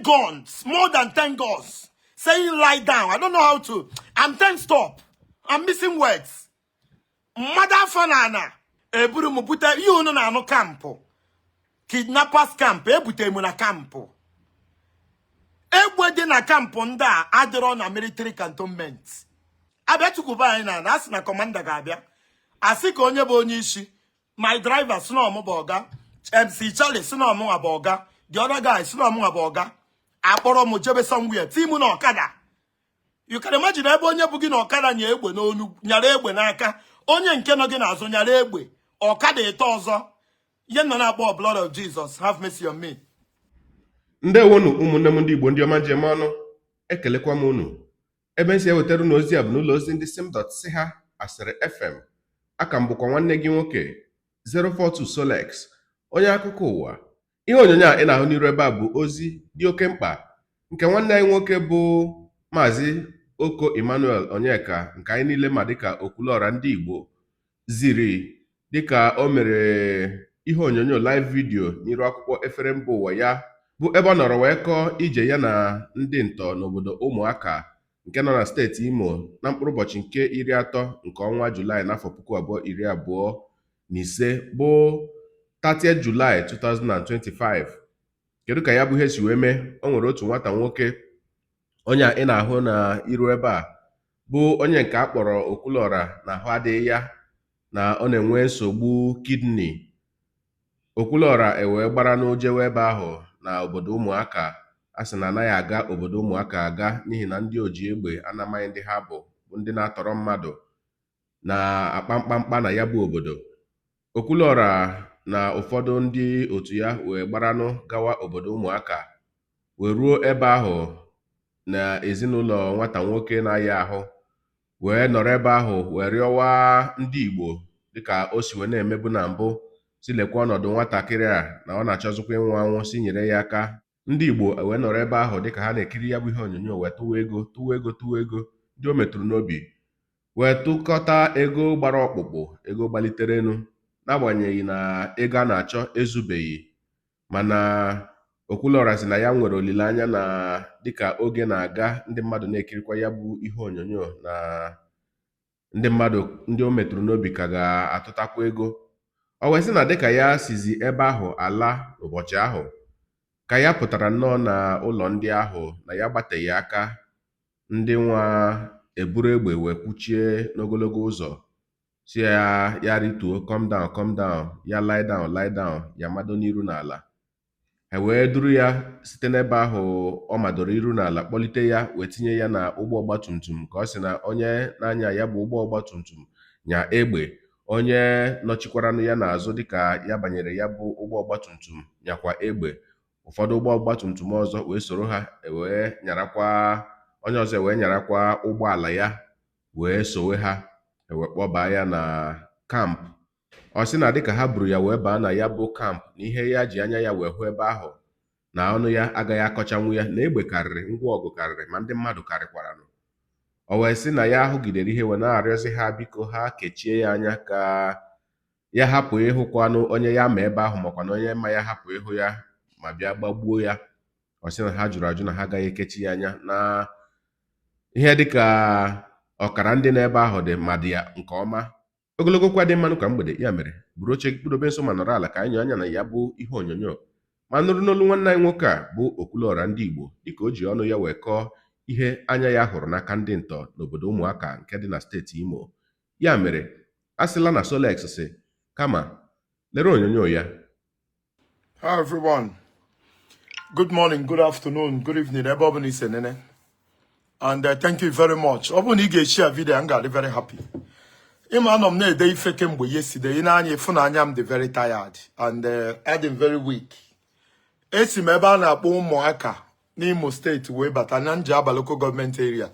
Guns, more than 10 guns, saying lie down. I don't know how to. I'm tensed up. I'm missing words. Mmadụ afọ na ana eburu m bute ihe unu na-anụ camp, kidnappers camp. Ebute m na camp. Egbe dị na camp ndị a adịrọ na military cantonment. Abịa tukwuba anyị na asị na commander ga-abịa, asị ka onye bụ onye isi. My driver si na ọmụ bụ ọga, MC Charlie si na ọmụnwa bụ ọga, the other guy si na ọmụnwa bụ ọga. Akpọrọ m jebe somewhere, tim na ọkada. You can imagine ebe onye bụ gị na ọkada nya egbe n'onu, nyara egbe n'aka, onye nke nọ gị n'azụ nyara egbe, ọkada ete ọzọ. Ihe nọ na-akpọ, "Blood of Jesus, have mercy on me." Ndewonu, ụmụnne m ndị Igbo, ndị ọma njem ọnụ. Ekelekwa m unu. Ebe m si ewetara unu ozi a bụ n'ụlọ ozi ndị sim dot si ha asịrị FM. Aka m bụkwa nwanne gị nwoke 042 Solex, onye akụkọ ụwa. Ihe onyonyo a ị na-ahụ n'iru ebe a bụ ozi dị oke mkpa nke nwanne anyị nwoke bụ Maazị Oko Emmanuel Onyeka, nke anyị niile ma dịka Okwuluọra ndị Igbo, ziri dịka o mere ihe onyonyo live video n'iru akwụkwọ efere mba ụwa ya, bụ ebe ọ nọrọ wee kọọ ije ya na ndị ntọ n'obodo Ụmụaka nke nọ na steeti Imo na mkpụrụ ụbọchị nke 30 nke ọnwa Julaị n'afọ 2025, bụ 30 Julaị 2025. Kedu ka ya bụ ihe si wee mee? O nwere otu nwata nwoke, onye a ị na-ahụ na iru ebe a, bụ onye nke a kpọrọ Okwuluọra, na ahụ adịghị ya, na ọ na-enwe nsogbu kidney. Okwuluọra ewee gbara n'ojewe ebe ahụ na obodo Ụmụaka. A sị na anaghị aga obodo Ụmụaka aga n'ihi na ndị oji egbe anamaghị ndị ha bụ, bụ ndị na-atọrọ mmadụ na-akpa mkpamkpa na ya bụ obodo. Okwuluọra na ụfọdụ ndị otu ya wee gbaranụ gawa obodo Ụmụaka, wee ruo ebe ahụ na ezinụlọ nwata nwoke na-aya ahụ, wee nọrọ ebe ahụ wee rịọwa ndị Igbo, dịka o si wee na-emebu na mbụ, si lekwa ọnọdụ nwatakịrị a na ọ na-achọzikwa ịnwụ anwụ, si nyere ya aka. Ndị Igbo wee nọrọ ebe ahụ dịka ha na-ekiri ya bụ ihe onyonyo wee tụwa ego, tụwa ego, tụwa ego. Ndị o metụrụ n'obi wee tụkọta ego gbara ọkpụkpụ, ego gbaliterenu, n'agbanyeghị na ego a na-achọ ezubeghị. Mana Okwuluọra sị na ya nwere olileanya na dịka oge na-aga, ndị mmadụ na-ekirikwa ya bụ ihe onyonyo, na ndị mmadụ ndị o metụrụ n'obi ka ga-atụtakwa ego. O wee sị na dịka ya sizi ebe ahụ ala ụbọchị ahụ, ka ya pụtara nnọọ na ụlọ ndị ahụ, na ya gbateghị aka, ndị nwa eburu egbe wee kwuchie n'ogologo ụzọ, si ya ya rituo, "Come down, come down." Ya, "Lie down, lie down." Ya mado n'iru n'ala. E wee duru ya site n'ebe ahụ ọ madoro iru n'ala, kpọlite ya wee tinye ya na ụgbọ ọgbatumtum, ka ọ sị na onye na-anya ya bụ ụgbọ ọgbatumtum nya egbe, onye nọchikwaranụ ya n'azụ dịka ya banyere ya bụ ụgbọ ọgbatumtum nyakwa egbe. Ụfọdụ ụgbọ ọgbatumtum ọzọ wee soro ha, wee nyarakwa, onye ọzọ wee nyarakwa ụgbọala ya wee sowe ha, ewee kpọbaa ya na camp. Ọ sị na dịka ha buru ya wee baa na ya bụ camp, na ihe ya ji anya ya wee hụ ebe ahụ, na ọnụ ya agaghị akọchanwu ya, na egbe karịrị, ngwa ọgụ karịrị, ma ndị mmadụ karịkwaranụ. O wee sị na ya ahụgidere ihe wee na-arịọzi ha, biko, ha kechie ya anya ka ya hapụ ịhụkwanụ onye ya ma ebe ahụ, makwa na onye ma ya hapụ ịhụ ya ma bịa gbagbuo ya. Ọ sị na ha jụrụ ajụ, na ha agaghị ekechi ya anya, na ihe dịka ọkara ndị n'ebe ahụ dị ma dị ya nke ọma. Ogologo kwa dị mmanụ ka mgbede ya mere, buru oche gị kpụdobe nso ma nọrọ ala ka anyị nyoo anya na ya bụ ihe onyonyo ma nụrụ n'olu nwanne anyị nwoke a bụ Okwuluọra ndị Igbo, dịka o ji ọnụ ya wee kọọ ihe anya ya hụrụ n'aka ndị ntọ n'obodo Ụmụaka nke dị na steeti Imo. Ya mere, a sịla na Solex si kama lere onyonyo ya. Hi everyone. Good morning, good afternoon, good evening, ebe ọ bụla isi nene. And thank you very much. Ọ bụrụ na ị ga-eshare video, m ga-adị very happy. Ịma anọ m na-ede ife kemgbe yesterday, ị na-anya ịfụnanya m dị very tired and adị m very weak. Esi m ebe a na-akpọ Ụmụaka n'Imo Steeti wee bata na Njaba Local Government Area.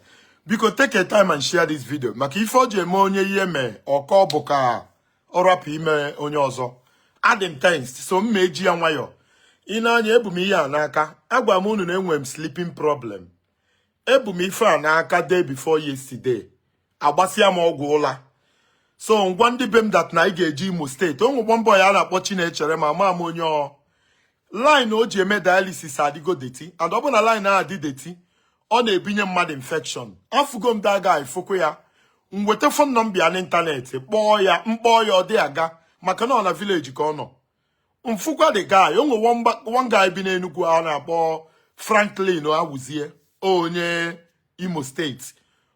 Biko, take a time and share this video maka ife o ji eme onye ihe mee ọkọ bụ ka ọ rapụ ime onye ọzọ. Adị m tensed, so m ma eji ya nwayọọ. Ị na-anya ebu m ihe a n'aka. Agwa m unu na enwere m sleeping problem. Ebu m ife a n'aka day before yesterday. Agbasịa m ọgwụ ụla. So ngwa, ndị be m, that na anyị ga-eji Imo Steeti. O nwekwa mbọ ya a na-akpọ Chinechere, ma ama m onye ọ. Line o ji eme dialysis adịgo dirty, and ọ bụ na line ahụ adị dirty, ọ na-ebinye mmadụ infection. Afụgo m that guy, fụkwu ya. M weta phone number ya n'ịntanetị, kpọọ ya, mkpọọ ya, ọ dị aga, maka na ọ na village ka ọ nọ. Mfụkwa the guy. O nwe one guy bi n'Enugu a na-akpọ Franklin Awuzie, onye Imo Steeti.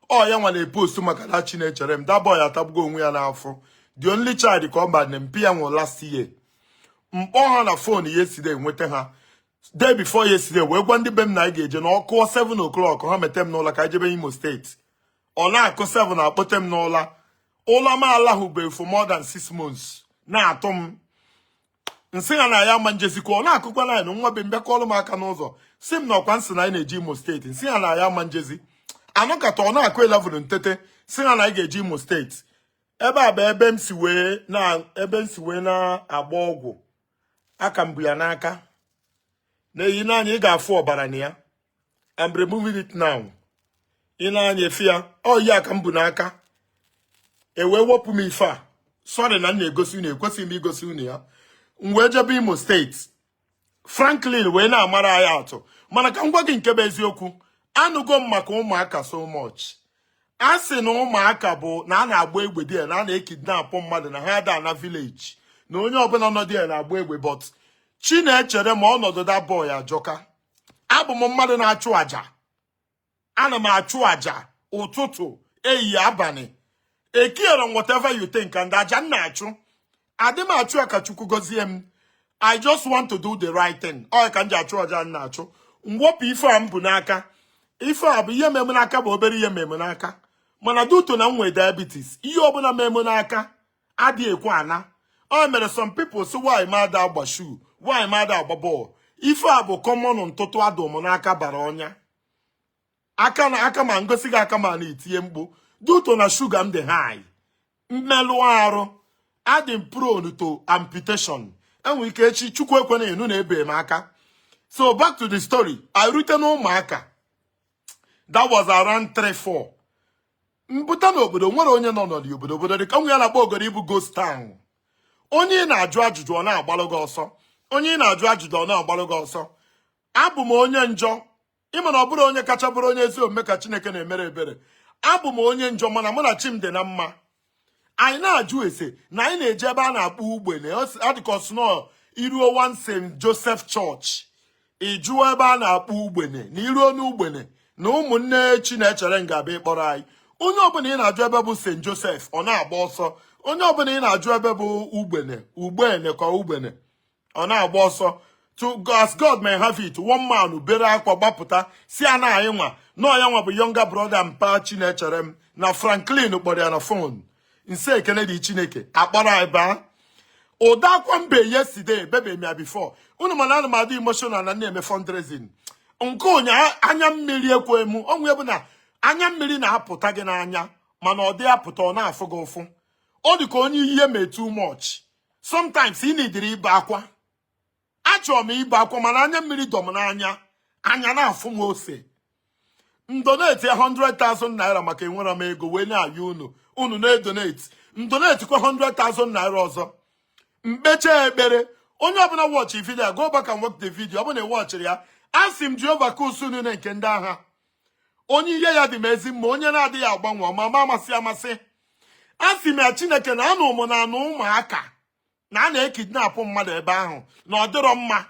Ọ ya nwa na-epostu maka na Chinechere m. That boy atagbugo onwe ya n'afọ. The only child ka ọ ba mpi ya nwụrụ last year. Mkpọ ha na phone yesterday, nweta ha day before yesterday, wee gwa ndị be m na anyị ga-eje na ọkụọ 7 o'clock, ha mete m n'ụlọ ka anyị jebe Imo Steeti. Ọ na-akụ 7, akpọte m n'ụla. Ụla m alahụbeghị for more than 6 months na-atụ m nsị ha na ya ama njezikwa. Ọ na-akụkwa 9, nwa be m bịakọọlụ m aka n'ụzọ, si m na ọkwa nsị na anyị na-eje Imo Steeti. Nsị ha na ya ama njezi. Anọkata, ọ na-akụ 11, ntete, si ha na anyị ga-eje Imo Steeti. Ebe a bụ ebe m si wee na ebe m si wee na-agba ọgwụ aka m bụ ya n'aka na-eyi n'anya. Ị ga-afụ ọbara na ya. I'm removing it now. Ị na-anya efi ya, ọ yi aka m bụ n'aka e wee wepụ m ife a. Sorry na m na-egosi unu, ekwesịghị m igosi unu ya. M wee jebe Imo Steeti. Franklin wee na-amara anyị atụ. Mana ka m gwa gị nke bụ eziokwu, anụgo m maka ụmụaka so much. A sị na ụmụaka bụ na a na-agba egbe dị ya, na a na-ekidnapụ mmadụ, na ha ada na village, na onye ọbụla nọ dị ya na-agba egbe. But Chinechere ma ọnọdụ that boy ajọka. Abụ m mmadụ na-achụ àjà. Ana m achụ àjà ụtụtụ, ehihie, abalị ekiere m, whatever you think. And aja m na-achụ, adị m achụ ya ka Chukwu gọzie m. I just want to do the right thing. Ọ ka m ji achụ aja m na-achụ. Mwepụ ife a m bụ n'aka. Ife a bụ ihe meme n'aka, bụ obere ihe meme n'aka, mana due to na m nwee diabetes, ihe ọbụla meme n'aka adịghị ekwe ana. Ọ mere some people si, "Why m ada agba shoe? Why m ada agba bọọlụ?" Ife a bụ common ntụtụ adụ m n'aka bara ọnya aka na aka, ma ngosi gị aka ma na-etinye mkpu. Due to na shuga m dị high, mmelụ arụ adị m prone to amputation. Enwere ike echi, Chukwu ekwena, enu na ebe m aka. So back to the story. I rute na ụmụaka, that was around 3 4. Mpụta n'obodo, nwere onye nọ n'obodo. Obodo dị ka nwe ya na-akpọ ogodo ibu ghost town. Onye ị na-ajụ ajụjụ, ọ na-agbalụ gị ọsọ. Onye ị na-ajụ ajụjụ, ọ na-agbalụ gị ọsọ. Abụ m onye njọ. Ịma na ọ bụrụ onye kacha bụrụ onye ezi omume ka Chineke na-emere ebere. Abụ m onye njọ, mana mụ na chi m dị na mma. Anyị na-ajụ ese na anyị na-eje ebe a na-akpọ Ugbene. Ọ dịka ọsụnọ iruo one St. Joseph Church, ị jụọ ebe a na-akpọ Ugbene, na iruo n'Ugbene na ụmụnne Chinechere nga-abịa ịkpọrọ anyị. Onye ọbụla ị na-ajụ ebe bụ St. Joseph, ọ na-agba ọsọ. Onye ọbụla ị na-ajụ ebe bụ Ugbene, Ugbene ka Ugbene, ọ na-agba ọsọ. To as God may have it, one man bere akwa gbapụta, si a na anyị nwa nọọ ya nwa bụ younger brother mpa Chinechere m, na Franklin kpọrọ ya na phone. Nse ekele dị Chineke, akpọrọ anyị baa. Ụda akwa mbe yesterday bebe m ya before unu, mana ana m adị emotional na na-eme fundraising nke ụnya. Anya mmiri ekwe m onwe bụ na anya mmiri na-apụta gị n'anya, mana ọ dị apụta, ọ na-afụ gị ụfụ. Ọ dị ka onye ihe mee too much. Sometimes ị nidiri ibe akwa. Achọrọ m ibe akwa, mana anya mmiri dọ m n'anya, anya na-afụ m ose. M donate 100,000 naira maka enwere m ego wee na-ayọ unu, unu na-edonate. M donate kwa 100,000 naira ọzọ. Mkpecha ekpere. Onye ọbụla watch video, go back and watch the video. Ọ bụ na ị watchịrị ya, a sị m Jehova ka usu niile nke ndị agha, onye ihe ya dị m ezi mma, onye na-adịghị agbanwe ọma ma amasị amasị, a sị m ya, Chineke, na anụ m na anụ ụmụaka na a na-ekidnapụ mmadụ ebe ahụ, na ọ dịrọ mma,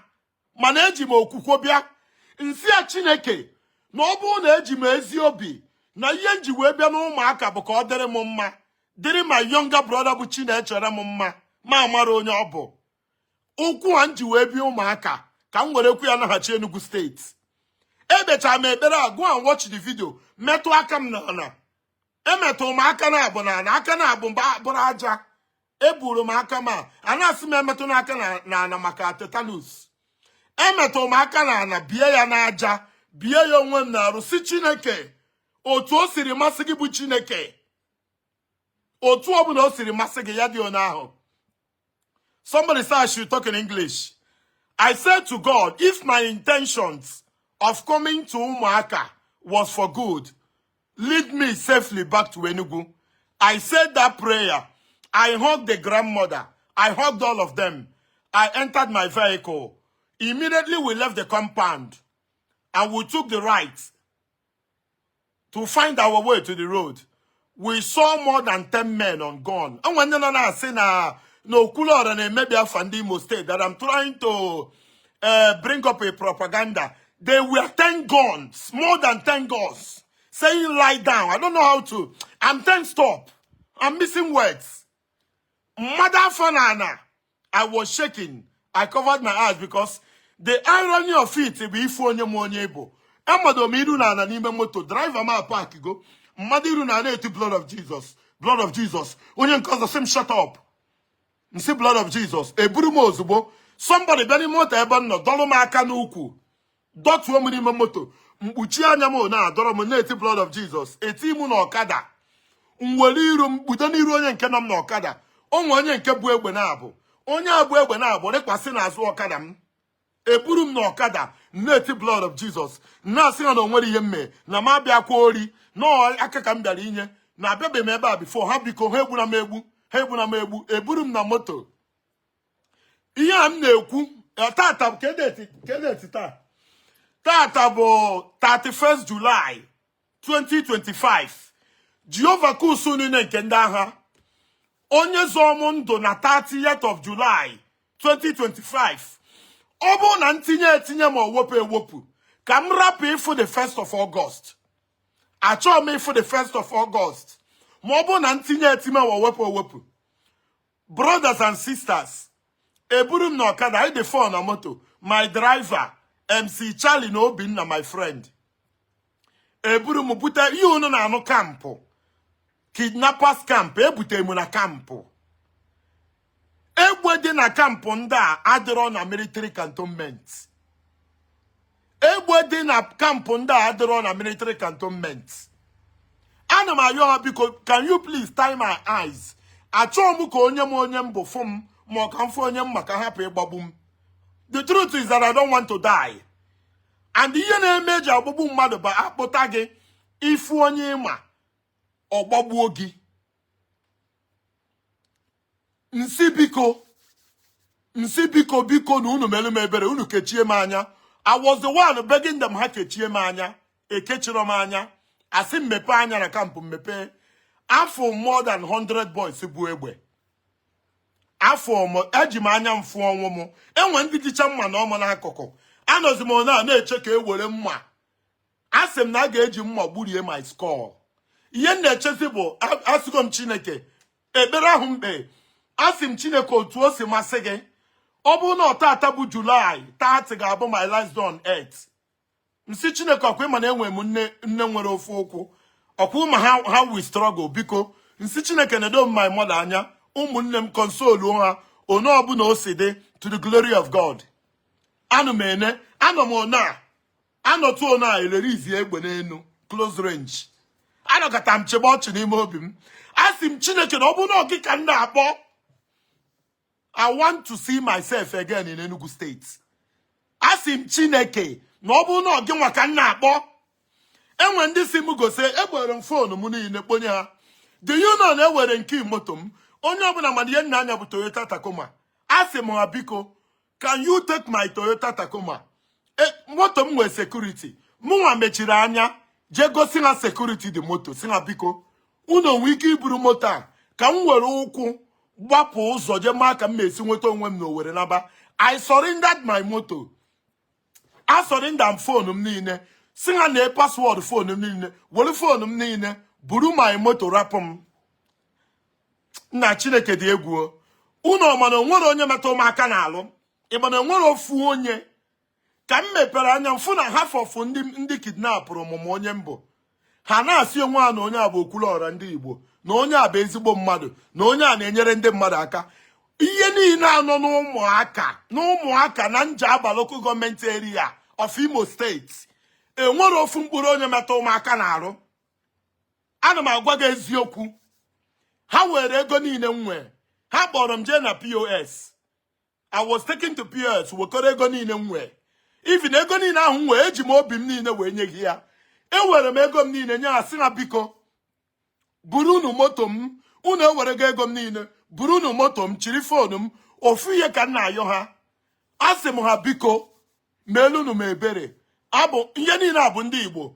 mana eji m okwukwe bịa. Nsị a, Chineke, na ọ bụrụ na eji m ezi obi na ihe m ji wee bịa n'ụmụaka bụ ka ọ dịrị m mma, dịrị ma younger brother bụ Chinechere m mma, ma amara onye ọ bụ, ụkwụ a m ji wee bịa ụmụaka, ka m were kwu ya naghachi Enugu Steeti. Ekpechara m ekpere a. Go and watch the video. Metụ aka m n'ala, emetụ m aka na abụ n'ala, aka na abụ bụrụ aja. Eburu m aka m a a na-asị m emetụ n'aka n'ala maka tetanus. Emetụ m aka n'ala, bie ya n'aja, bie ya onwe m na-arụ, si Chineke, otu o siri masị gị bụ Chineke, otu ọbụla o siri masị gị, ya dị onye ahụ. Somebody said I should talk in English. I said to God, if my intentions of coming to Umuaka was for good, lead me safely back to Enugu. I said that prayer. I hugged the grandmother. I hugged all of them. I entered my vehicle. Immediately we left the compound and we took the right to find our way to the road. We saw more than 10 men on gun. And when they na-asị na Okwuluora na-emebi afa ndị Imo State, that I'm trying to bring up a propaganda. They were 10 guns, more than 10 guns, saying "Lie down." I don't know how to. I'm 10 stop. I'm missing words. Mother Fanana. I was shaking. I covered my eyes because the irony of it bụ ifu onye m onye bụ. Amado m iru na ana n'ime moto, driver ma park go. Mmadụ iru na ana eti "Blood of Jesus, blood of Jesus." Onye nke ọzọ sị m, "Shut up." Nsi "Blood of Jesus." Eburu m ozugbo. Somebody bịa n'ime moto ebe m nọ, dọrọ m aka n'ukwu. Dọtuo m n'ime moto. Mkpuchi anya m na-adọrọ m na-eti "Blood of Jesus." Eti m n'ọkada. M were iru m kpudo n'iru onye nke nọ m n'ọkada. Onwe onye nke bụ egbe na-abụ. Onye a bụ egbe na-abụ rịkwasị n'azụ ọkada m. Eburu m n'ọkada na-eti "Blood of Jesus," na-asị ha na o nwere ihe mme na m abịakwa ori nọọ aka ka m bịara inye na abịabeghị m ebe a before. Ha biko, ha egbuna m egbu, ha egbuna m egbu. Eburu m na moto. Ihe a m na-ekwu tata, kedeti taa tata bụ 31st July 2025. Jehova kusu niile nke ndị agha, onye zọọ m ndụ na 30th of July 2025, ọ bụrụ na ntinye etinye ma ọ wepụ ewepụ, ka m rapụ ịfụ the 1st of August. Achọghị m ịfụ the 1st of August ma ọ bụrụ na ntinye etinye ma ọ wepụ ewepụ. Brothers and sisters, eburu m n'ọkada, anyị dị four na moto, my driver, MC Charlie na Obinna, my friend. Eburu m bute ihe unu na-anụ camp, kidnappers camp. Ebute m na camp. Egbe dị na camp ndị a adịrọ na military cantonment. Egbe dị na camp ndị a adịrọ na military cantonment. Ana m ayọ ha, biko, can you please tie my eyes? Achọghị m ka onye m onye m bụ fụ m, ma ọ ka m fụ onye m maka hapụ ịgbagbu m. The truth is that I don't want to die. And ihe na-eme eji agbagbu mmadụ bụ akpụta gị, ifu onye ịma, ọ gbagbuo gị. Nsi biko, nsi biko, biko na unu mere m ebere, unu kechie m anya. I was the one begging them ha kechie m anya. Ekechiro m anya. Asị m mepee anya na camp, mmepe afọ more than 100 boys bụ egbe. Afọ m eji m anya m fụọ ọnwụ m. Enwe ndị jicha mma na ọma n'akụkụ. Anọzi m na na-eche ka e were mma. Asị m na a ga-eji mma gburie my skull. Ihe m na-echezi bụ asịgo m Chineke ekpere ahụ mkpe. Asị m Chineke, otu o si masị gị, ọ bụrụ na ọtata bụ July 30 ga-abụ my last day on earth. Nsi Chineke, ọkwa ịma na enwere m nne, nne nwere ofu ụkwụ, ọkwa ma ha we struggle. Biko, nsi Chineke, na-edo m my mother anya, ụmụnne m, console ha onye ọbụla o si dị, to the glory of God. Anụ m ene, anọ m one a anọtụ one a elere izi egbe n'elu close range. Anọkọta m chebe ọchị n'ime obi m. Asị m Chineke na ọ bụrụ na ọgị ka m na-akpọ, I want to see myself again in Enugu State. Asị m Chineke na ọ bụrụ na ọ gị nwa ka m na-akpọ. Enwe ndị si m gosi, egbere m phone m niile kponye ha. Do you know na ewere nke moto m? Onye ọbụla mana ihe nna anya bụ Toyota Tacoma. Asị m ha, biko, can you take my Toyota Tacoma? Moto m nwee security. Mụnwa mechiri anya jee gosi ha security dị moto, si ha, biko, unu onwe ike iburu moto a ka m were ụkwụ gbapụ ụzọ jee maa ka m ma-esi nweta onwe m n'Owerri naba. I surrendered my moto, a surrender m phone m niile, si ha na password phone m niile, were phone m niile, buru my moto, rapụ m. Nna, Chineke dị egwu o. Unu ọma na onwere onye metụ m aka n'alụ? Ị ma na onwere ofu onye? Ka m mepere anya m fụ na half of ndị kidnapụrụ m ma onye mbụ ha na-asị onwe ha na onye a bụ Okwuluọra ndị Igbo, na onye a bụ ezigbo mmadụ, na onye a na-enyere ndị mmadụ aka. Ihe niile anọ n'ụmụaka na ụmụaka na Njaba Local Government Area of Imo State, enwere ofu mkpụrụ onye metụ ụmụaka na-arụ. Ana m agwa gị eziokwu. Ha were ego niile m nwee. Ha kpọrọ m jee na POS. I was taken to POS, wekọrọ ego niile m nwee. Even ego niile ahụ m nwee, eji m obi m niile wee nye gị ya. Ewere m ego m niile nye ha, sị na biko, buru unu moto m. Unu ewerego ego m niile, buru unu moto m, chiri phone m. Ofu ihe ka m na-ayọ ha. Asị m ha, biko meelunu m ebere. Abụ ihe niile a bụ ndị Igbo.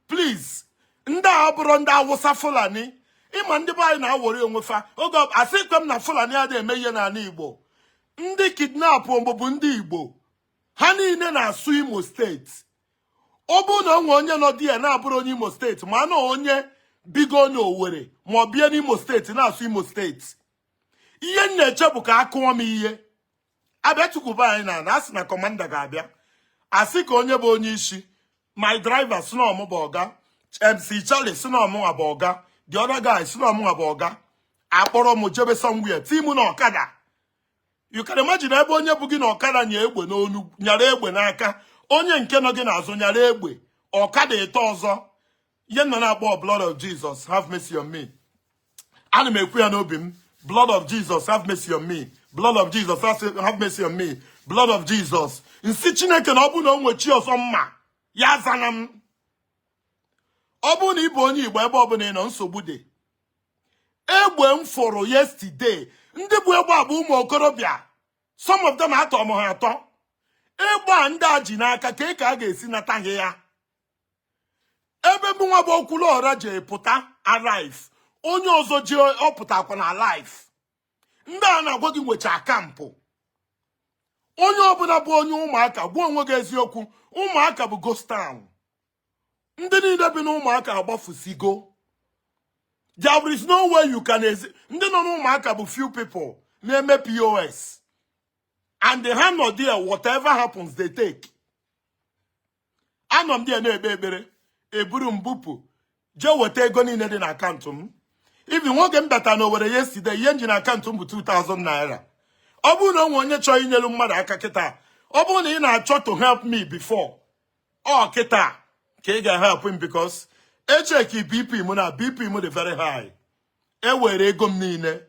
Please, ndị a bụrụ ndị Awụsa, Fulani. Ịma ndị be anyị na-awọrị onwe fa oge asị kwe m na Fulani adịghị eme ihe n'ala Igbo. Ndị kidnap bụ ndị Igbo. Ha niile na-asụ Imo Steeti. Ọ bụrụ na o nwee onye nọ di ya na-abụrụ onye Imo Steeti, ma na onye bigo n'Owerri ma ọ bịa n'Imo Steeti na-asụ Imo Steeti, ihe m na-eche bụ ka a kụọ m ihe. Abịa tukwuba anyị na asị na commander ga-abịa, asị ka onye bụ onye isi. My driver si na ọmụ bụ ọga, MC Charlie si na ọmụnwa bụ ọga, the other guy si na ọmụnwa bụ ọga. Akpọrọ m jebe somewhere, tim na ọkada. You can imagine, ebe onye bụ gị na ọkada nya egbe n'onu, nyara egbe n'aka, onye nke nọ gị n'azụ nyara egbe, ọkada ịtọ ọzọ. Ihe nọ na-akpọ, "Blood of Jesus, have mercy on me." Ana m ekwu ya n'obi m, "Blood of Jesus, have mercy on me. Blood of Jesus, have mercy on me. Blood of Jesus." Nsị Chineke na ọ bụrụ na o nwe chi ọzọ mma ya zana m. Ọ bụrụ na ị bụ onye Igbo, ebe ọbụla ị nọ, nsogbu dị. Egbe m fụrụ yesterday, ndị bụ egbe a bụ ụmụ okorobịa. Some of them atọ m ha atọ. Egbe a ndị a ji n'aka, ka a ga-esi nata ha ya? Ebe mụ nwa bụ Okwuluọra ji pụta alive, onye ọzọ ji ọ pụtakwa na alive. Ndị a na-agwa gị nwecha camp. Onye ọbụla bụ onye Ụmụaka, gwa onwe gị eziokwu, Ụmụaka bụ ghost town. Ndị niile bi n'Ụmụaka agbafusigo. There is no way you can ndị nọ n'Ụmụaka bụ few people na-eme POS, and ha nọ there. Whatever happens, they take. Anọ m there na-ekpe ekpere, eburu m bupụ jee weta ego niile dị na akaụntụ m. Even nwoke m bata na Owerri yesterday, ihe m ji na akaụntụ m bụ 2000 naira. Ọ bụrụ na o nwere onye chọrọ inyelu mmadụ aka kịta, ọ bụrụ na ị na-achọ to help me before ọ kịta ka ị ga-help m, because echeki BP m na BP m dị very high. E were ego m niile.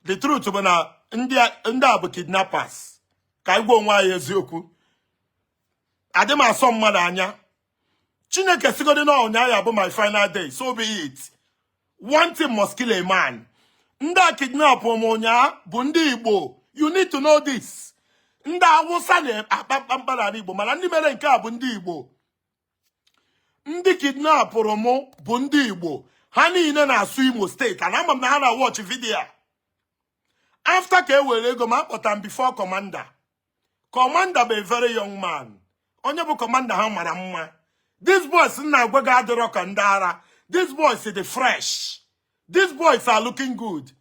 The truth bụ na ndị a bụ kidnappers. Ka anyị gwa onwe anyị eziokwu. Adị m asọ mmadụ anya. Chineke sigodi na ụnyaahụ ya bụ my final day, so be it. One thing must kill a man. Ndị a kidnap m ụnyaahụ bụ ndị Igbo. You need to know this. Ndị Awụsa na-akpa mkpamkpa n'ala Igbo, mana ndị mere nke a bụ ndị Igbo. Ndị kidnapụrụ mụ bụ ndị Igbo. Ha niile na-asụ Imo Steeti, and ama m na ha na-watch video a. After ka e were ego m, akpọta m before commander. Commander bụ a very young man. Onye bụ commander ha mara mma. These boys m na-agwa gị adịrọ ka ndị ara. These boys dị fresh. These boys are looking good.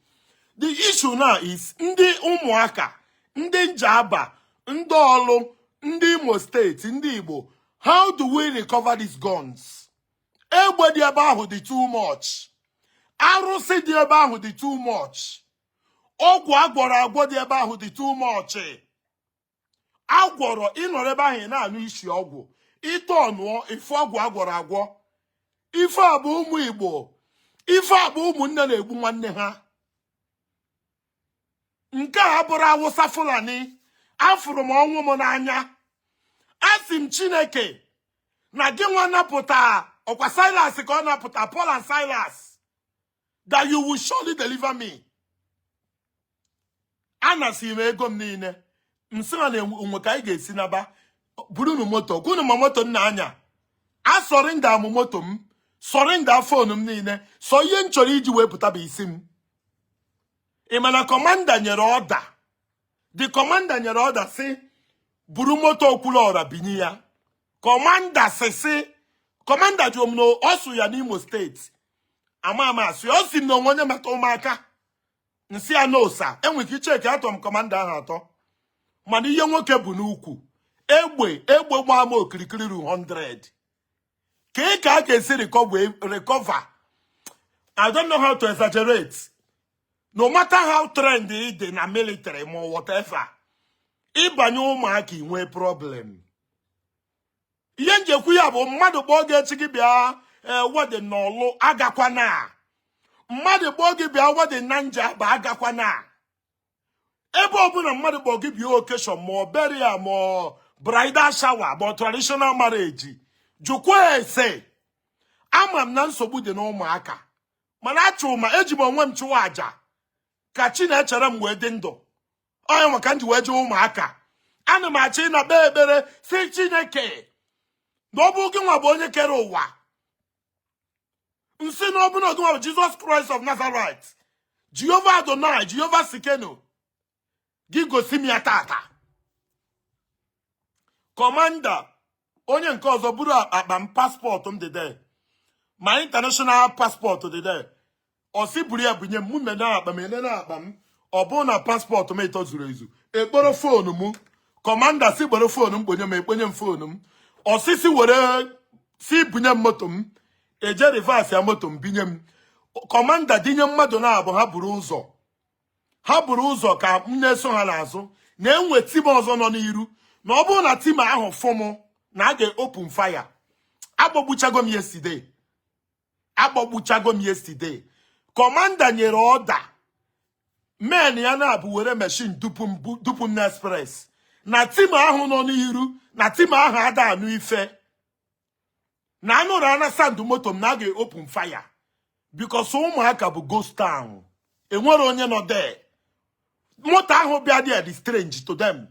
The issue now is ndị Ụmụaka, ndị Njaba, ndị Ọlụ, ndị Imo Steeti, ndị Igbo, how do we recover these guns? Egbe dị ebe ahụ dị too much. Arụsị dị ebe ahụ dị too much. Ọgwụ agwọrọ agwọ dị ebe ahụ dị too much. Agwọrọ ịnọrọ ebe ahụ, ị na-anụ isi ọgwụ ịtọ ọnụọ ife ọgwụ agwọrọ agwọ. Ife a bụ ụmụ Igbo. Ife a bụ ụmụnne na-egbu nwanne ha. Nke a bụrụ Awụsa, Fulani. Afụrụ m ọnwụ m n'anya. Asị m Chineke na gị nwa napụta ọkwa Silas ka ọ napụta Paul and Silas, that you will surely deliver me. Anasị m ego m niile, nsị na onwe ka anyị ga-esi naba. Burunu moto kwunu ma moto m na-anya. A surrender m moto m, surrender phone m niile. Sọ ihe m chọrọ iji wee pụta bụ isi m. Ị ma na commander nyere order, the commander nyere order si buru moto Okwuluọra binye ya. Commander si commander jụrụ m na ọ sụ ya n'Imo Steeti ama ama asụ ya. Ọ sị m na onwe onye metụ ụmụaka nsị ya n'osa enwere ike icheki atọ m commander ahụ atọ. Mana ihe nwoke bụ n'ukwu egbe, egbe gbaa m okirikiri ru 100. Ka ị ka a ga-esi recover? I don't know how to exaggerate. No matter how trained ị dị na military ma whatever, ịbanye ụmụaka inwee problem. Ihe njekwu ya bụ mmadụ kpọọ gị echi gị bịa wedding n'Ọlụ, agakwana. Mmadụ kpọọ gị bịa wedding na Njaba, agakwana. Ebe ọbụla mmadụ kpọọ gị bịa occasion, ma ọ burial, ma ọ bridal shower, ma ọ traditional marriage, jụkwa ese. Ama m na nsogbu dị n'ụmụaka, mana achụrụ ma eji m onwe m chụwa àjà ka chi na-echere m wee dị ndụ. Onye maka m ji wee jee ụmụaka. Ana m achọ ịna kpee ekpere si Chineke na ọ bụ gị nwa bụ onye kere ụwa, nsị na ọ bụ na gị nwa bụ Jizọs Kraịst of Nazareth, Jehova Adonai, Jehova Tsidkenu, gị gosi m ya tata. Commander onye nke ọzọ buru akpa m, passport m dị there, ma international passport dị there. Ọ sị buru ya bunye m. Mụ mene akpa m, enene akpa m, ọ bụrụ na passport m ịtọ zuru ezu. Ekporo phone m, commander si gbere phone m kponye m, ekponye m phone m. Ọsịsị were si bunye m moto m, eje reverse ya moto m binye m. Commander dinye mmadụ na-abụ, ha buru ụzọ, ha buru ụzọ ka m na-eso ha n'azụ, na-enwe team ọzọ nọ n'iru, na ọ bụrụ na team ahụ fụ m na a ga-open fire. Agbagbuchago m yesterday, agbagbuchago m yesterday. Commander nyere order, men ya na-abụ were machine dupu m, dupu m na express, na team ahụ nọ n'iru, na team ahụ ada anụ ife na anụrụ ana sound moto m na a ga-open fire, because Ụmụaka bụ ghost town, enwere onye nọ there. Moto ahụ bịa there dị strange to them.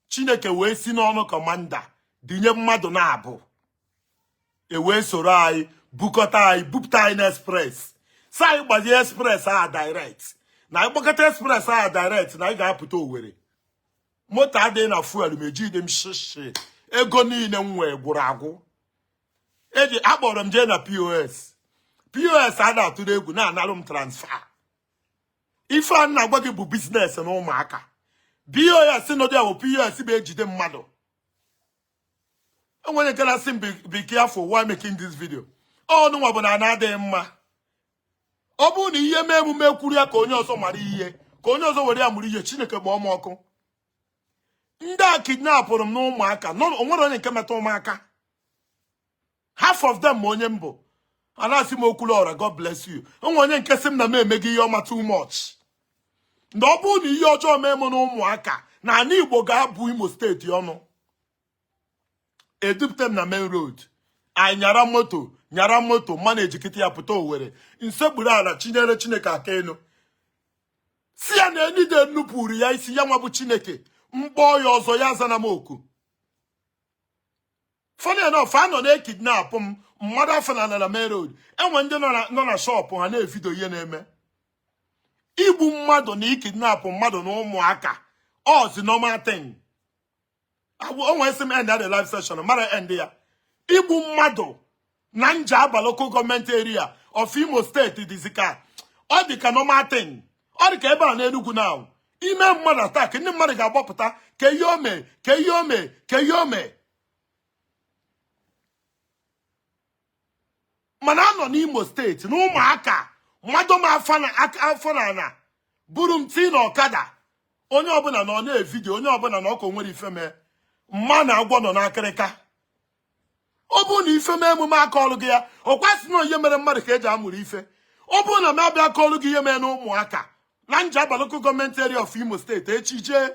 Chineke wee si n'ọnụ commander dinye mmadụ na-abụ, e wee soro anyị bukọta anyị, bupụta anyị na express, si anyị gbazie express a direct, na anyị gbakọta express a direct na anyị ga-apụta Owerri. Moto adịghị na fuel, ma ejide m shishi, ego niile m nwee gwụrụ agwụ. Eji akpọrọ m jee na POS. POS a na-atụrụ egwu na-analụ m transfer. Ife a na-agwa gị bụ business na Ụmụaka. POS nọdụ ya bụ POS bụ ejide mmadụ. Enwere nke na-asị m, "Be careful while making this video." Ọnụ nwa bụ na ana adịghị mma. Ọ bụrụ na ihe mee emume kwuru ya ka onye ọzọ mara ihe, ka onye ọzọ were ya mụrụ ihe, Chineke kpọọ m ọkụ. Ndị a kidnapụrụ m n'Ụmụaka, onwere onye nke metụ ụmụaka. Half of them ma onye m bụ, a na-asị m, "Okwuluọra, God bless you." Onwe onye nke sị m na m emeghị ihe ọma too much, na ọ bụrụ na ihe ọjọọ mee m n'Ụmụaka, na ala Igbo ga-abụ Imo Steeti ọnụ. Edupụta m na main road, anyị nyara moto, nyara moto, mmanụ ejikịta ya pụta Owere. Nsekpuru ala chinyere Chineke aka elu, si ya na enide nupụrụ ya isi, ya nwa bụ Chineke mkpọọ ya ọzọ, ya azana m oku. Funny enough, a nọ na-ekidnapụ m, mmadụ afọ na main road, enwe ndị nọ na shop ha na-evideo ihe na-eme. Igbu mmadụ na ikidnapụ mmadụ na ụmụaka ozi normal thing. O nwee sị m end the live session, mara end ya. Igbu mmadụ na Njaba Local Government Area of Imo Steeti dịzi ka ọ dị ka normal thing. Ọ dị ka ebe a n'Enugu now, ime mmadụ attack, ndị mmadụ ga-agbapụta ka ihe o mee, ka ihe o mee, ka ihe o mee. Mana anọ n'Imo Steeti na Ụmụaka, mmadụ m afọ na ana buru m tii na ọkada, onye ọbụla nọ na-evideo, onye ọbụla na ọka onwere ife mee mma na agwọ nọ n'akịrịka. Ọ bụrụ na ife mee emume aka ọrụ gị ya, ọ kwasị na ihe mere mmadụ ka eji amụrụ ife. Ọ bụrụ na m abịa aka ọrụ gị ihe mee na Ụmụaka na Njaba Local Government Area of Imo Steeti echi jee.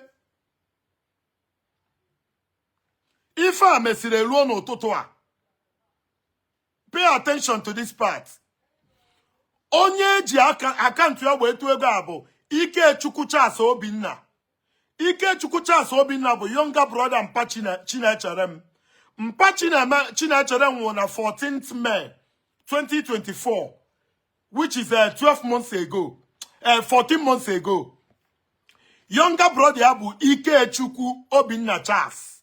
Ife a mesịrị ruo n'ụtụtụ a. Pay attention to this part. Onye eji akaụntụ ya wee tụọ ego a bụ Ikechukwu Charles Obinna. Ikechukwu Charles Obinna bụ younger brother mpa Chinechere m. Mpa Chinechere m nwụrụ na 14th May 2024, which is 12 months ago, 14 months ago. Younger brother ya bụ Ikechukwu Obinna Charles.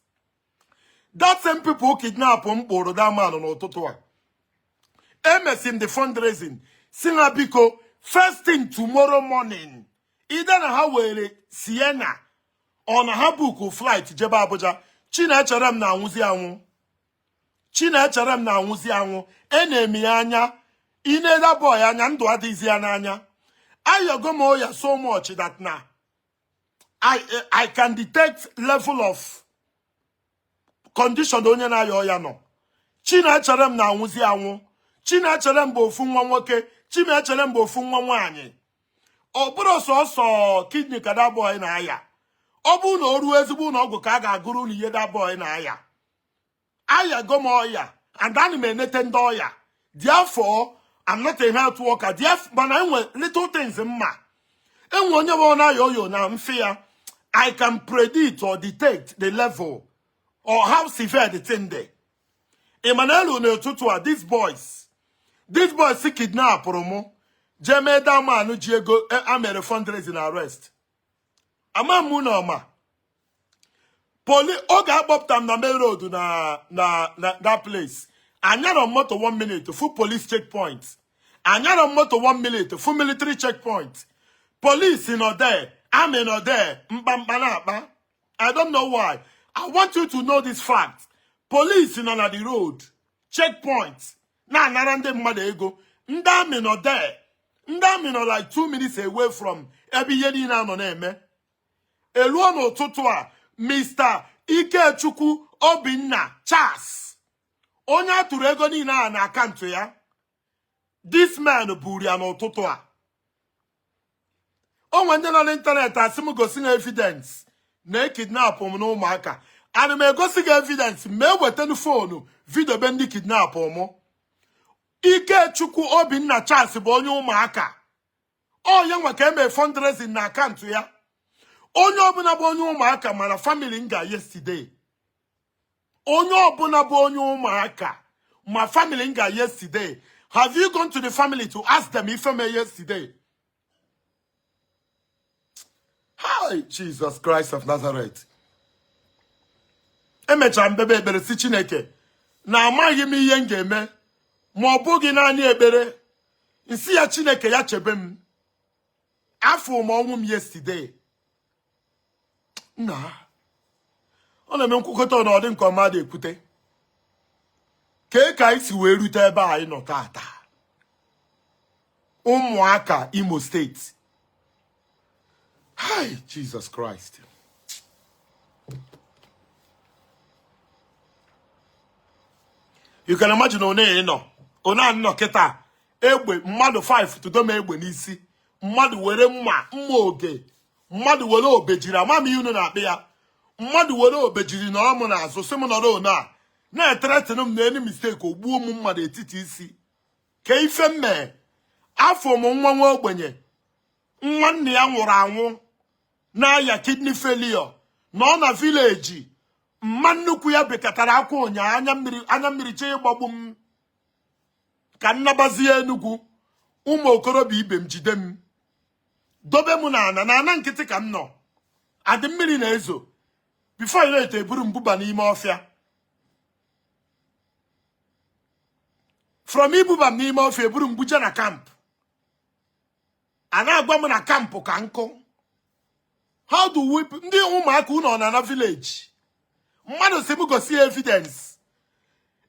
That same people kidnap m kpụrụ that man n'ụtụtụ a. Emesi m the fundraising, si ha biko, first thing tomorrow morning, either na ha were Sienna ọ na ha book flight jebe Abuja. Chinechere m na-anwụzi anwụ, Chinechere m na-anwụzi anwụ. E na-emi ya anya, ineda boy anya, ndụ adịghịzi ya n'anya. Ayogo m oya so much that na I can detect level of condition onye na-aya ọya nọ. Chinechere m na-anwụzi anwụ. Chinechere m bụ ofu nwa nwoke, Chinechere m bụ ofu nwa nwaanyị. Ọ bụrụ sọsọ kidney ka that boy na-aya, ọ bụrụ na o ruo ezigbo ụlọ ọgwụ ka a ga-agụrụ unu ihe that boy na-aya. Ayago m ọya and ana m enete ndị ọya, therefore I'm not a health worker, therefore mana enwe little things mma enwe onye bụ na-aya oyo na mfe ya. I can predict or detect the level or how severe the thing dị. Emmanuel, n'ụtụtụ a, these boys si kidnapụrụ mụ jee mee that man ji ego a mere fundraising arrest. Ama m na ọma poli oge akpọpụta m na main road na that place. Anyarọ m moto one minute, fu police checkpoint. Anyarọ m moto one minute, fu military checkpoint. Police nọ there, army nọ there, mkpamkpa na-akpa. I don't know why. I want you to know this fact. Police nọ na the road checkpoint na-anara ndị mmadụ ego. Ndị army nọ there. Ndị army nọ like 2 minutes away from ebe ihe niile anọ na-eme. Eluo n'ụtụtụ a, Mr. Ikechukwu Obinna Charles, onye a tụrụ ego niile a na akaụntụ ya, this man buru ya n'ụtụtụ a. O nwere ndị nọ n'ịntanetị asị m gosi na evidence na ekidnapụ m na ụmụaka. Ana m egosi gị evidence ma ewetanu phone video be ndị kidnapụ mụ. Ikechukwu Obinna Charles bụ onye ụmụaka. Onye nwe ka eme fundraising na akaụntụ ya. Onye ọbụla bụ onye ụmụaka mara family nga yesterday. Onye ọbụla bụ onye ụmụaka ma family nga yesterday. Have you gone to the family to ask them ife mee yesterday? Hi, Jesus Christ of Nazareth. Emechara m bebe ekpere si Chineke na amaghị m ihe m ga-eme ma ọ bụghị naanị ekpere. Nsi ya Chineke ya chebe m. Afọ m ọnwụ m yesterday. Nna, ọ na-eme nkwukọta na ọ dị nke ọma dị ekwute. Kee ka anyị si wee rute ebe a anyị nọ tata? Ụmụaka Imo Steeti. Hi, Jesus Christ. You can imagine one ị nọ, one a nọ kịta, egbe mmadụ 5 tụdo m egbe n'isi, mmadụ were mma mma oge, mmadụ were obejiri, ama m ihe unu na-akpị ya, mmadụ were obejiri nọrọ m n'azụ sị m nọrọ one a na-ethreaten m na any mistake o gbuo m mmadụ etiti isi. Ka ife m mee, afọ m nwa nwa ogbenye, nwa nna ya nwụrụ anwụ na-aya kidney failure nọ na village. Mma nnukwu ya bekatara akwa ụnyaahụ, anya mmiri, anya mmiri chee ịgbagbu m ka nnabazie Enugu. Ụmụ okorobịa ibe m jide m dobe m n'ana n'ana nkịtị ka m nọ adị mmiri na-ezo. Before you know, eburu m buba n'ime ọfịa. From ibuba m n'ime ọfịa, eburu m buje na camp. A na-agwa m na camp ka nkụ. How do we, ndị ụmụaka unu ọ na na village? Mmadụ si m gosi ya evidence.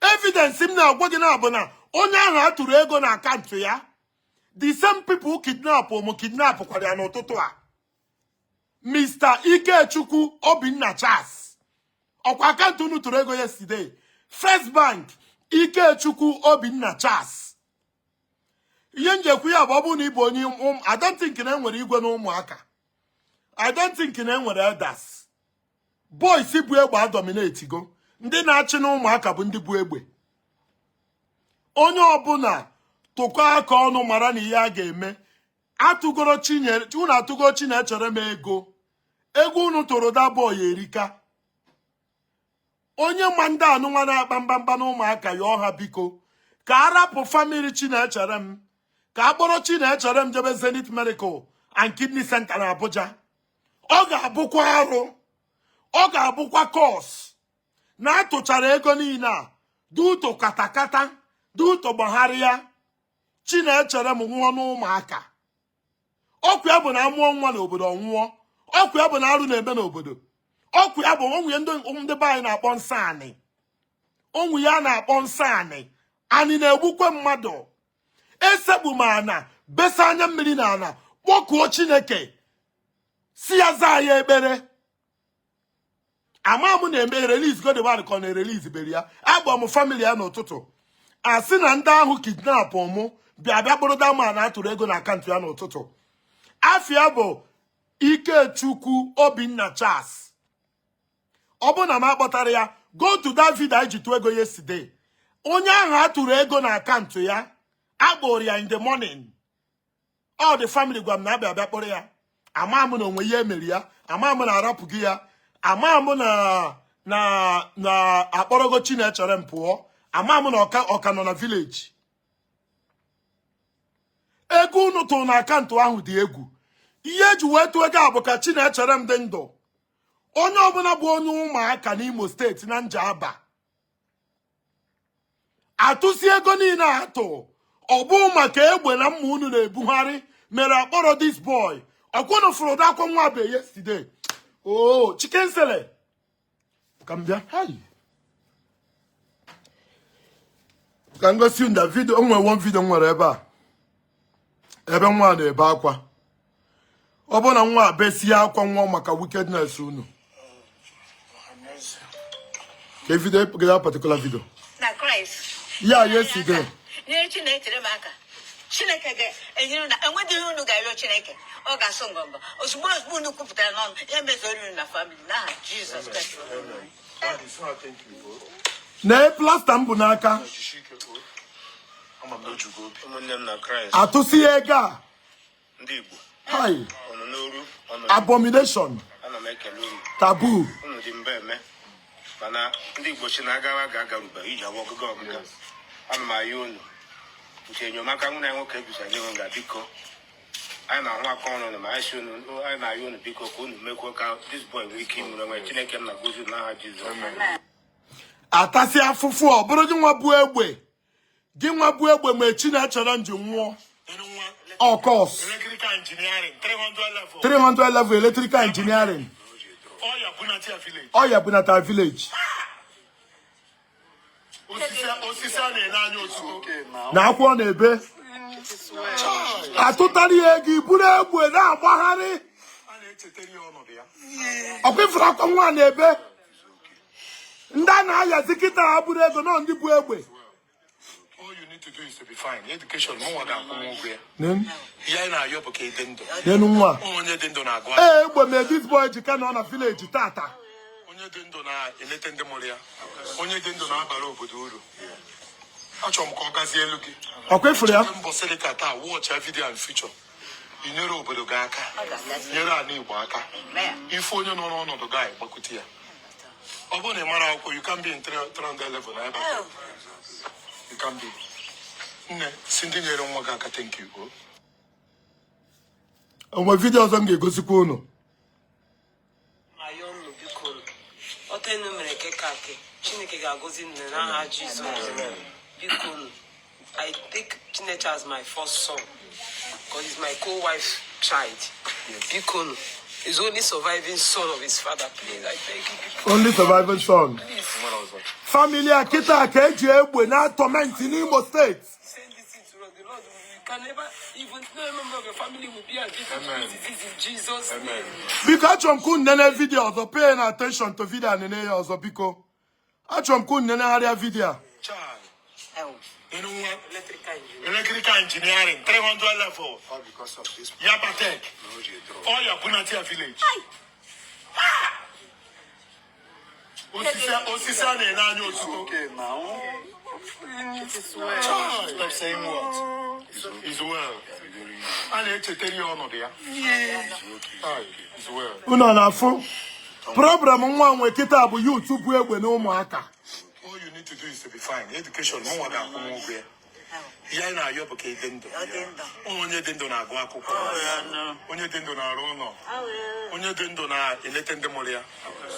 Evidence m na-agwa gị na bụ na onye ahụ a tụrụ ego na akaụntụ ya, the same people kidnap m kidnap kwara ya n'ụtụtụ a. Mr. Ikechukwu Obinna Charles, ọkwa akaụntụ unu tụrụ ego yesterday, First Bank, Ikechukwu Obinna Charles. Ihe njekwu ya bụ, ọ bụrụ na ị bụ onye I don't think na enwere igwe na ụmụaka. I don't think na enwere elders. Boys bụ egbe adominate go. Ndị na-achị na ụmụaka bụ ndị bụ egbe. Onye ọbụla tụkọ aka ọnụ mara na ihe a ga-eme. Atụgoro Chinyere, unu atụgoro Chinechere m ego. Ego unu tụrụ that boy erika. Onye ma ndị anụnwa na-akpa mkpamkpa na ụmụaka ya ọha, biko ka a rapụ family Chinechere m, ka a kpọrọ Chinechere m jebe Zenith Medical and Kidney Center na Abuja. Ọ ga-abụkwa arụ, ọ ga-abụkwa curse na atụchara ego niile a duto katakata duto gbagharịa Chinechere m nwụọ n'ụmụaka. Ọkwa ya bụ na amụọ nwa n'obodo ọnwụọ. Ọkwa ya bụ na arụ na-eme n'obodo. Ọkwa ya bụ onwe ndị be anyị na-akpọ nsọ anị. Onwe ya na-akpọ nsọ anị. Anị na-egbukwe mmadụ. Esekpu m ana, besa anya mmiri na ana, kpọkuo Chineke si ya zaa ya ekpere. Ama m na-eme release go the one ka ọ na-erelease bere ya. Agba m family ya n'ụtụtụ, asị na ndị ahụ kidnap mụ bịa bịa kpụrụ that man atụrụ ego na akaụntụ ya n'ụtụtụ. Afịa bụ Ikechukwu Obinna Charles. Ọ bụrụ na m akpọtara ya, go to that video anyị ji tụọ ego yesterday. Onye ahụ atụrụ ego na akaụntụ ya, akpọrọ ya in the morning. All the family gwa m na abịa abịa kpọrọ ya. Ama m na onwe ihe emere ya. Ama m na arapụghị ya. Ama m na akpọrọgo Chinechere m pụọ. Ama m na ọka nọ na village. Ego unu tụrụ na akaụntụ ahụ dị egwu. Ihe eji wee tụọ ego a bụ ka Chinechere m dị ndụ. Onye ọbụla bụ onye ụmụaka n'Imo Steeti na Njaba atụsi ego niile atụ, ọ bụ maka egbe na mma unu na-ebugharị mere akpọrọ this boy. Ọkwụnụ fụrụ ụdọ akwa nwa be yesterday. Oh, chicken sele ka m bịa. Hai, ka m gosi unu video. O nwere one video m nwere ebe a, ebe nwa na-ebe akwa. Ọ bụ na nwa a besie akwa nwa maka wickedness unu. Ka video that particular video. Na Kraịst. Ya yesterday. Nyere Chinechere m aka. Chineke ga-enyere na enwedịghị unu ga-arịọ Chineke, ọ ga-asụ ngọngọ ozugbo ozugbo unu kwupụtara n'ọnụ ya mezuoro unu na family n'aha Jizọs Kraịst. Na plaster m bụ n'aka. Ụmụnne m na Kraịst, Atụsi ego a. ndị Igbo, Hai. ọnụ n'oru ọnụ. Abomination. Ana m ekele unu. Taboo. Unu dị mba eme, mana ndị Igbo si na agawa ga-agaruba iji agwa ọgụga ọgụga. Ana m ayọ unu nke enyemaka nwụ na nwoke ebisa n'ihu nga. Biko, anyị na-ahụ aka ọrụ unu, ma anyị si unu, anyị na-ayọ unu, biko, ka unu mekwuo ka this boy nwee ike inwere onwe. Chineke m na-agozi unu n'aha Jizọs. Atasị afụfụ. Ọ bụrụ gị nwa bụ egbe, gị nwa bụ egbe mgbe Chinechere m ji nwụọ. Of course. Electrical engineering 300 level. 300 level electrical engineering. Ọya Bunatia village. Ọya Bunata village. Osisi a na-ele anya ozugbo. Na akwụkwọ na-ebe atụtara ya ego iburu egbe na-agbagharị. A na-echetara ya ọnọdụ ya. Ọkwa ifuru akwa nwa na-ebe, ndị a na-ayazi kịta ha buru ego nọ, ndị bụ egbe. All you need to do is to be fine. Education, mụnwa ga-akwụ m ụgwọ ya. N'enu. Ihe anyị na-ayọ bụ ka ị dị ndụ. N'enu nwa. Onye dị ndụ na-agụ. Ee, egbe mee this boy ji ka nọ na village tata. Onye dị ndụ na-eleta ndị mụrụ ya. Onye dị ndụ na-abara obodo uru. Achọrọ m ka ọ gazie elu gị. Ọkwa ifuru ya. Mbọsị dị ka taa, watch ya video and future. Ị nyere obodo gị aka, nyere ala Igbo aka. Ife onye nọ n'ọnọdụ gị, gbakwute ya. Ọ bụrụ na ị mara akwụkwọ, you can be in 300 level na ebe a. You can be. Nne, si ndị nyere nwa gị aka, thank you. Oh. Onwe video ọzọ m ga-egosikwa unu. Ayọ unu, biko, ọta enu mere ke ka ke Chineke ga-agọzi unu n'aha Jizọs. Biko unu, I take Chineche as my first son because he's my co-wife child. Biko unu, he's only surviving son of his father. Please, I beg you people. Only surviving son. Please. Family a kịta ka eji egbe na torment n'Imo Steeti. Send this thing to us. The Lord will, you can never even no member of your family will be as this disease in Jesus' name. Biko, achọrọ m ka unu nene video ọzọ. Pay na attention to video a, nene ya ọzọ. Biko, achọrọ m ka unu nenegharịa video a. Child, ịnụ nwa. Electrical engineer. Electrical engineering 300 level. Yabatech. Ọya Bunatia village. Osisi a na-ele anya ozugbo. Stop saying what? Is well. A na-echetara ya ọnọdụ ya. Is well. Unu na-afụ problem nwa nwe kịta bụ youth bụ egbe na ụmụaka. All you need to do is to be fine. Education, mụnwa ga-akwụ m ụgwọ ya. Ihe anyị na-ayọ bụ ka ị dị ndụ. Onye dị ndụ na-agụ akwụkwọ. Onye dị ndụ na-arụ ụlọ. Onye dị ndụ na-eleta ndị mụrụ ya.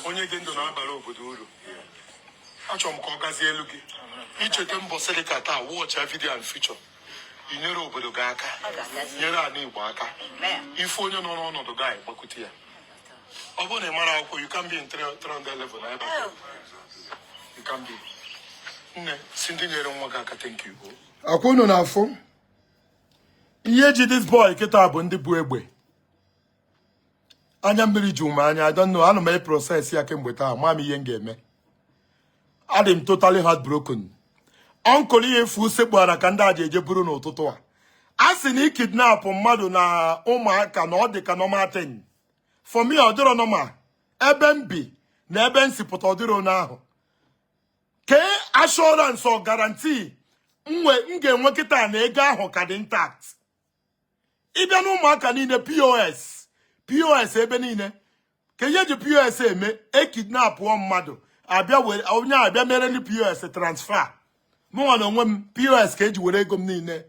Onye dị ndụ na-abara obodo uru. Achọrọ m ka ọ gazie elu gị. Icheta mbọsị dị ka taa, watch ya video and future. Ị nyere obodo gị aka, nyere ala Igbo aka. Ife onye nọ n'ọnọdụ gị, gbakwute ya. Ọ bụrụ na ị mara akwụkwọ, you can be in 300 level na ebe a. You can be. Nne, si ndị nyere nwa gị aka, thank you. Akwa unu na-afụ ihe ji this boy kịta bụ ndị bụ egbe. Anya mmiri ju m anya. I don't know, ana m e process ya kemgbe taa. Ma m ihe m ga-eme, adị m totally heartbroken. Uncle ihe efu sekpuara ka ndị a ji eje buru n'ụtụtụ a. A sị na ikidnap mmadụ na ụmụaka na ọ dị ka normal thing. For me, ọ dịrọ normal. Ebe m bi na ebe m si pụta, ọ dịrọ onye ahụ. Kee assurance or guarantee nwe m ga-enwe kịta na ego ahụ ka dị intact? Ịbịa na ụmụaka niile, POS, POS ebe niile. Ka ihe eji POS eme, ekidnapụọ mmadụ, abịa were onye abịa mere ndị POS transfer. Mụnwa na onwe m, POS ka eji were ego m niile,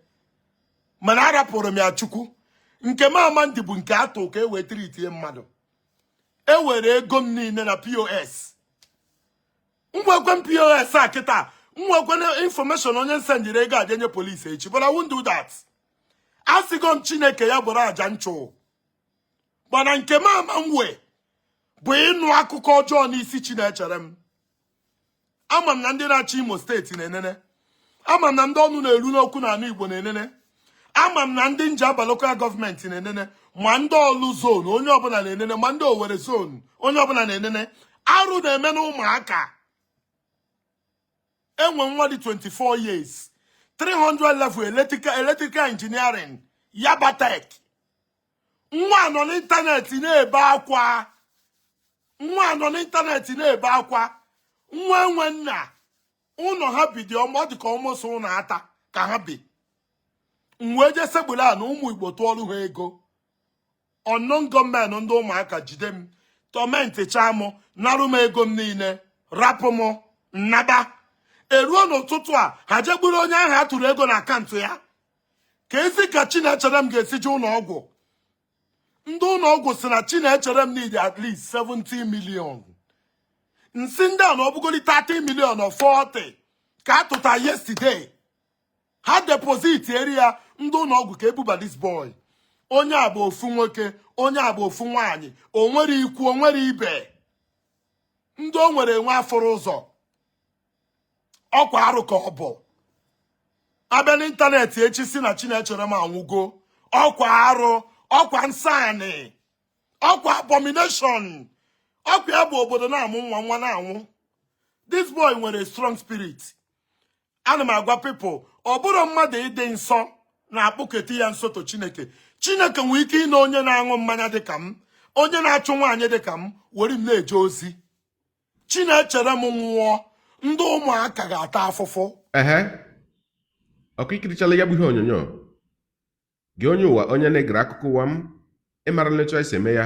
mana arapụrụ m ya Chukwu. Nke m ama ndị bụ nke atụ ka e wee treatie mmadụ. E were ego m niile na POS. Nwekwe m POS a kịta, nwekwe information onye nsendịrị ego a jenye polisi echi, but I won't do that. Asịgo m Chineke ya bụrụ aja nchụ, mana nke m ama m wee bụ ịnụ akụkọ ọjọọ n'isi Chinechere m. Ama m na ndị na-achị Imo Steeti na-enene. Ama m na ndị ọnụ na-eru n'okwu n'ala Igbo na-enene. Ama m na ndị Njaba Local Government na-enene, ma ndị Ọlụ Zone, onye ọbụla na-enene, ma ndị Owerri Zone, onye ọbụla na-enene. Arụ na-eme na ụmụaka. Enwe nwa dị 24 years, 300 level electrical engineering, Yabatech. Nwa nọ n'ịntanetị na-ebe akwa. Nwa nọ n'ịntanetị na-ebe akwa. Nwa enwe nna. Ụlọ ha bi dị ọma, ọ dị ka ọmụsọ ụlọ ata ka ha bi. M wee jee segburu a na ụmụ Igbo tụọrụ ha ego. Unknown gunmen, ndị ụmụaka jide m, tormentchaa m, narụ m ego m niile, rapụ m nnaba. Eruo n'ụtụtụ a, ha jegburu onye ahụ a tụrụ ego na akaụntụ ya. Ka ezi ka Chinechere m ga-esi je ụlọ ọgwụ? Ndị ụlọ ọgwụ si na Chinechere m need at least 70 million. Nsị ndị a na ọ bụgoli 30 million or 40 ka a tụta yesterday, ha deposit eri ya ndị ụlọ ọgwụ ka ebuba this boy. Onye a bụ ofu nwoke, onye a bụ ofu nwaanyị. O nwere ikwu, o nwere ibe. Ndị o nwere enwe afụrụ ụzọ. Ọkwa arụ ka ọ bụ. Abịa n'ịntanetị echi si na Chinechere m anwụgo, ọkwa arụ, ọkwa nsani, ọkwa abomination. Ọkwa ya bụ obodo na-amụ nwa, nwa na-anwụ. This boy nwere strong spirit. Ana m agwa people, ọ bụrụ mmadụ ịdị nsọ na-akpụketa ya nso to Chineke. Chineke nwere ike ịna onye na-aṅụ mmanya dịka m, onye na-achụ nwaanyị dịka m, were m na-eje ozi. Chinechere m nwụọ, ndị ụmụaka ga-ata afụfụ. Ehe, ọkụ ikirichala ya bụ ihe onyonyo gị, onye ụwa, onye na-egere akụkọ ụwa m. Ịmara etu anyị si eme ya,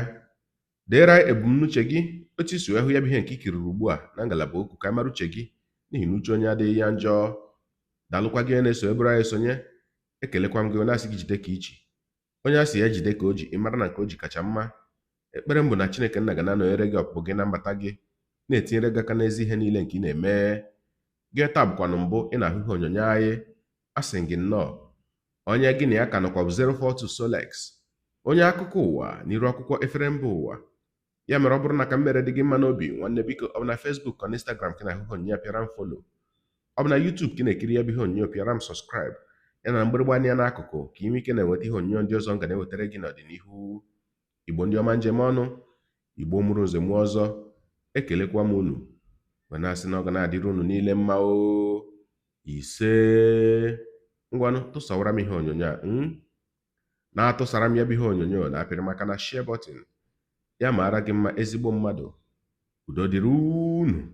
deere anyị ebumnuche gị, otu isi wee hụ ya bụ ihe nke ikiriri ugbu a na ngalaba okwu, ka anyị mara uche gị, n'ihi na uche onye adịghị ya njọ. Daalụkwa gị onye na-eso ebere anyị esonye. Ekelekwa m gị, onye asị gị jide ka ichi, onye asị ya jide ka o ji. Ịmara na nke o ji kacha mma. Ekpere m bụ na Chineke nna ga na-anọnyere gị, ọpụpụ gị na mbata gị, na-etinyere gị aka n'ezi ihe niile nke ị na-eme. Gị taa bụkwanụ mbụ ị na-ahụ ihe onyonyo anyị, asị gị nnọọ. Onye gị na ya ka nọkwa bụ 042 Solex, onye akụkọ ụwa n'iru akwụkwọ efere mba ụwa. Ya mere, ọ bụrụ na ka m mere dị gị mma n'obi, nwanne, biko, ọ bụ na Facebook ka na Instagram ka ị na-ahụ ihe onyonyo a, pịara m follow. Ọ bụ na YouTube ka ị na-ekiri ya bụ ihe onyonyo, pịara m subscribe, ya na mgbịrịgba anya n'akụkụ, ka ị nwee ike na-enweta ihe onyonyo ndị ọzọ m ga na-ewetara gị n'ọdịnihu. Igbo ndị ọma, njem ọnụ, Igbo mụrụ nze mụọ ọzọ, ekelekwa m unu ma na-asị na ọ ga na-adịrị unu niile mma o. Ise. Ngwanụ, tụsawara m ihe onyonyo a na-atụsara m ya bụ ihe onyonyo na apịrị maka na share button. Ya mara gị mma, ezigbo mmadụ. Udo dịrị unu.